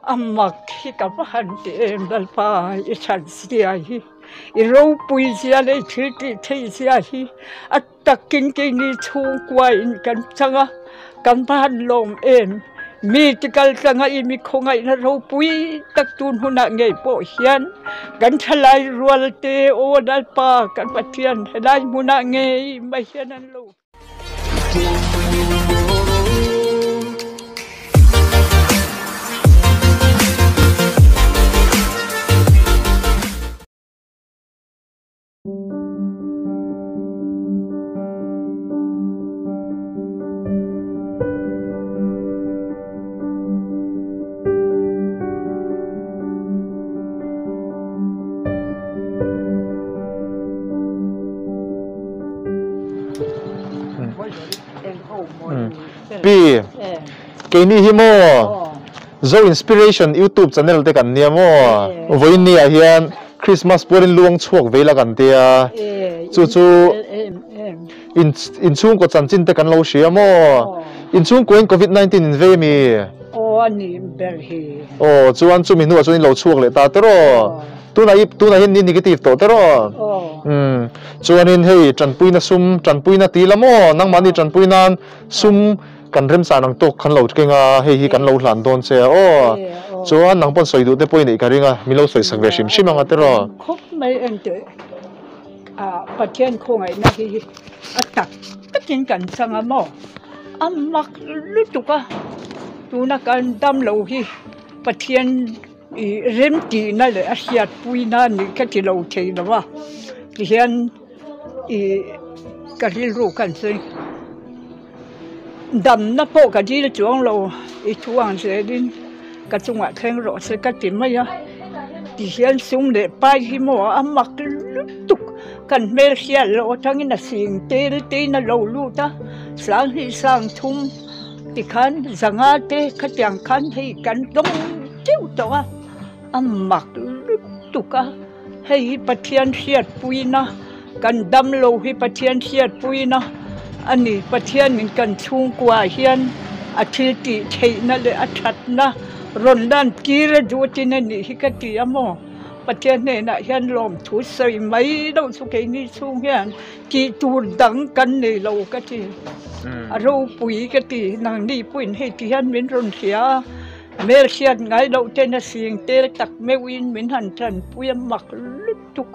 A mak hi ka va han ti em Lalpa i that zia hi, i ropui zia leh i thil tih theih zia hi a takin keini chhungkua in kan chang a, kan va han lawm em. Mi ti kal tlanga i mi khawngaihna ropui tak tun hunah ngei pawh hian kan thalai rual te aw Lalpa kan Pathian helai hmunah ngei mai hian an lo. Pi, keini hi maw Zo Inspiration YouTube channel te kan nia maw? Vawiin ni ah hian Christmas pualin luang chhuak vei la kan tia, chu chu in inchhungkaw chanchin te kan lo hria maw? Inchhungkaw in Covid 19 in vei ami? Aw a nih ber hi. Aw chuan chumi hnuah chuan in lo chhuak leh ta teraw? Tunah i tunah hian ni negative tawh teraw? Umm chuanin hei tanpuina sum tanpuina ti la maw? Nangmahni tanpui nan sum kan remchan ang tawk khan lo keng a, hei hi kan lo hlan dawn che a aw. Chuan nang pawn sawi duh te pawh i neih ka ring a, min lo sawi sak ve hrim hrim ang a teraw? Khawp mai enteh ah Pathian khawngaihna hi a tak takin kan chang a maw? A mak lutuk a, tuna kan dam lo hi Pathian ih remtihna leh a hriatpuina a nih ka ti lo thei lo a, tihian ih ka rilru kan sawi damna pawh ka dil chuang lo i thu ang zelin ka chungah thleng rawh se ka ti mai a tihian sum leh pai hi maw a mak lutuk kan hmel hriat loh atangin a sing tel tein a lo lut a sang hnih sang thum tikhan zanga te khatiang khan hei kan dawng deuh tawh a a mak lutuk a hei hi Pathian hriatpuina kan damlo hi Pathian hriatpuina a ni Pathianin kan chhungkua ah hian a thil tih theihna leh a thatna rawn lan tir a duh atin a nih hi ka ti a maw Pathian hnenah hian lawmthu sawi mai deuh chu keini chhung hian tih tur dang kan nei lo ka ti a ropui ka ti nangni pawhin hei ti hian min rawn hria a. Hmel hriat ngai loh ten a sing tel tak meuhin min han tanpui a mak lutuk.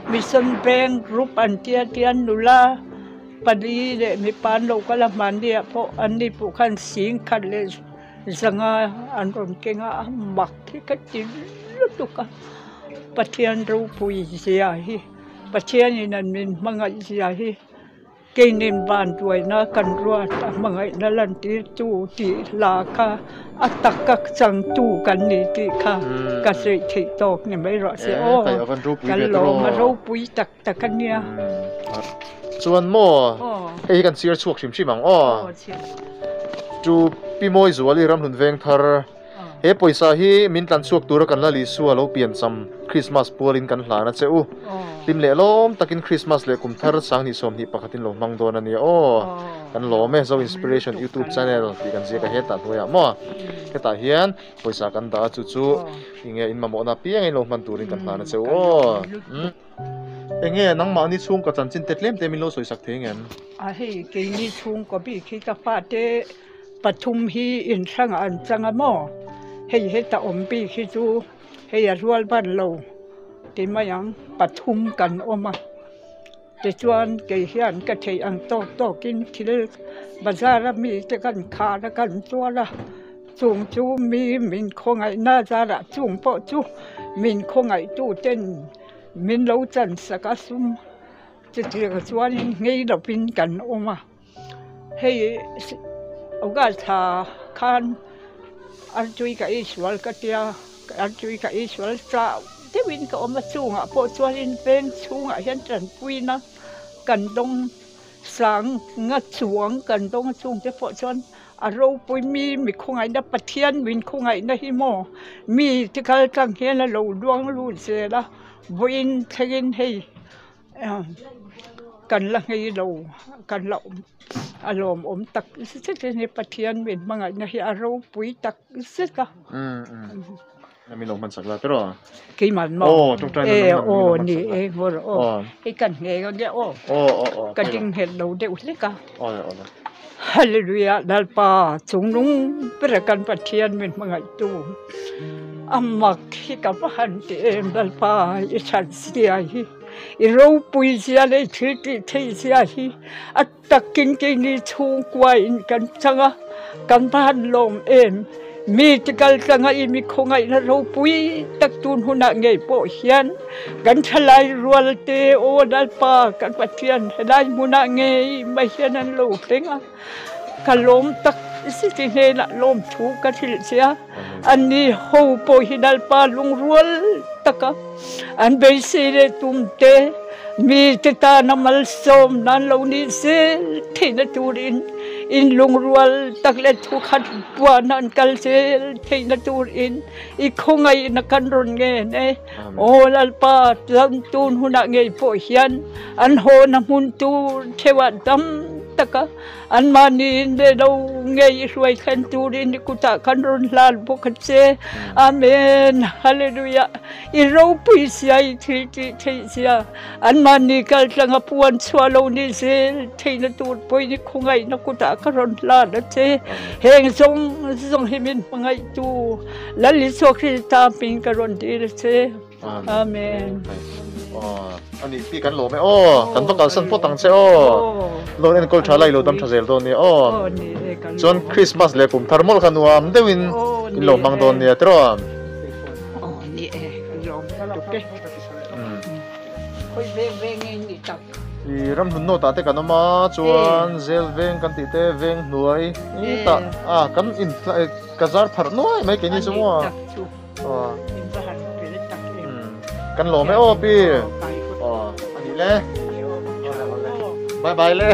Mission Bank group an tia tian nula pali leh mipa an lo kal a hmanni ah pawh an ni pawh khan sing khat leh zanga an rawn keng a a mak hi ka ti lutuk a Pathian ropui zia hi Pathianin an min hmangaih zia hi. Keinin vanduaina kan ruat a hmangaihna lantirtu tih hla kha a taka changtu kan ni tih kha ka sawi theih tawk ni mai rawh se aw. Kan lawm a ropui tak tak a nia. Chuan maw hei hi kan chhiar chhuak hrim hrim ang aw. Chu Pi Mawizuali Ramhlun Vengthar He pawisa hi min tlan chhuak tura kan la Isua lo pian cham Krismas pualin kan hlan a che u. Hlim leh lawm takin Krismas leh kum thar 2021 in lo hmang dawn a nia aw. Kan lawm e Zo Inspiration YouTube channel tih kan ziak a hetah hnuaiah maw. Hetah hian pawisa kan dah a chu chu enge in mamawhna apiang in lo hman turin kan hlan a che u aw. Enge nangmahni chhungkaw chanchin te tlem te min lo sawi sak thei ngem? A hei keini chhungkaw bik hi ka fate Pathum hi inhrangah an chang a maw? Hei heta awm bik hi chu hei a rual ban lo ti mai ang, pathum kan awm a. Tichuan kei hian ka theih ang tawk tawkin thil bazar a mi te kan khar a kan tuar a, chung chu mi min khawngaihna zarah chung pawh chu min khawngaihtu ten min lo chansak a sum chutiang chuanin nghei lovin kan awm a. Hei August thla khan artui ka ei sual ka tia artui ka ei sual chau deuhin ka awm a chungah pawh chuanin veng chhungah hian tanpuina kan dawng sang nga chuang kan dawng a chungte pawh chuan a ropui mi mi khawngaihna Pathian min khawngaihna hi maw mi te kal tlang hian a lo luang lut zel a vawiin thlengin hei. Kan la nghei lo, kan la awm. A lawmawm tak zet a ni, Pathian min hmangaihna hi a ropui tak zet a. Min lo hman sak la tiraw? Keimah maw? Aw, tawngtai na nang nang min lo hman sak la. Aw, ni e, ngaw rawh aw. Hei kan nghe ang e aw. Aw, aw, aw. Ka ding nghet lo deuh hlek a. Aw le, aw le. Hallelujah, Lalpa chungnung ber a kan Pathian min hmangaihtu a mak hi ka va han ti em Lalpa i that zia hi, i ropui zia leh i thil tih theih zia hi a Takin keini chhungkua in kan chang a, kan va han lawm em? Mi ti kal tlang a i mi khawngaihna ropui tak tun hunah ngei pawh hian kan thalai rual te aw Lalpa kan Pathian helai hmunah ngei mai hian an lo thleng a, ka lawm tak zet i hnenah lawmthu ka hrilh che a, anni ho pawh hi Lalpa lungrual taka an beisei leh tum te mite tana malsawm nan lo nih zel theihna turin in lungrual tak leh thu khat puan an kal zel theihna turin i khawngaihna kan rawn ngen e. Aw Lalpa, lam tun hunah ngei pawh hian an hawna hmun tur theuhah dam taka Anmahniin leh lo ngei i hruai thlen turin i kutah kan rawn hlan bawk a che. Amen. Hallelujah. I ropui sia i thil tih theih zia. Anmahni kal tlanga puan chhuah lo ni zel theihna tur pawhin i khawngaihna kutah ka rawn hlan a che. Heng zawng zawng hi min hmangaihtu Lal Isua Krista hming ka rawn dil a che. Amen. Ani pi kan lawm e aw kan va kalsan phawt ang che aw loan enkawl tha lai lo dam tha zel dawn nia aw chuan Christmas leh kum thar mawlh kha nuam deuhin in lo hmang dawn nia tiraw. Aw ni e kan lawm lutuk e khawi veng veng nge ni tak. I ramhlun nawt ah te kan awm a chuan zel veng kan tih te veng hnuai tah a kan in ka zar pharh nuai mai keini chu maw. Kan lawm e aw pi. Aw ani le. Bye bye le.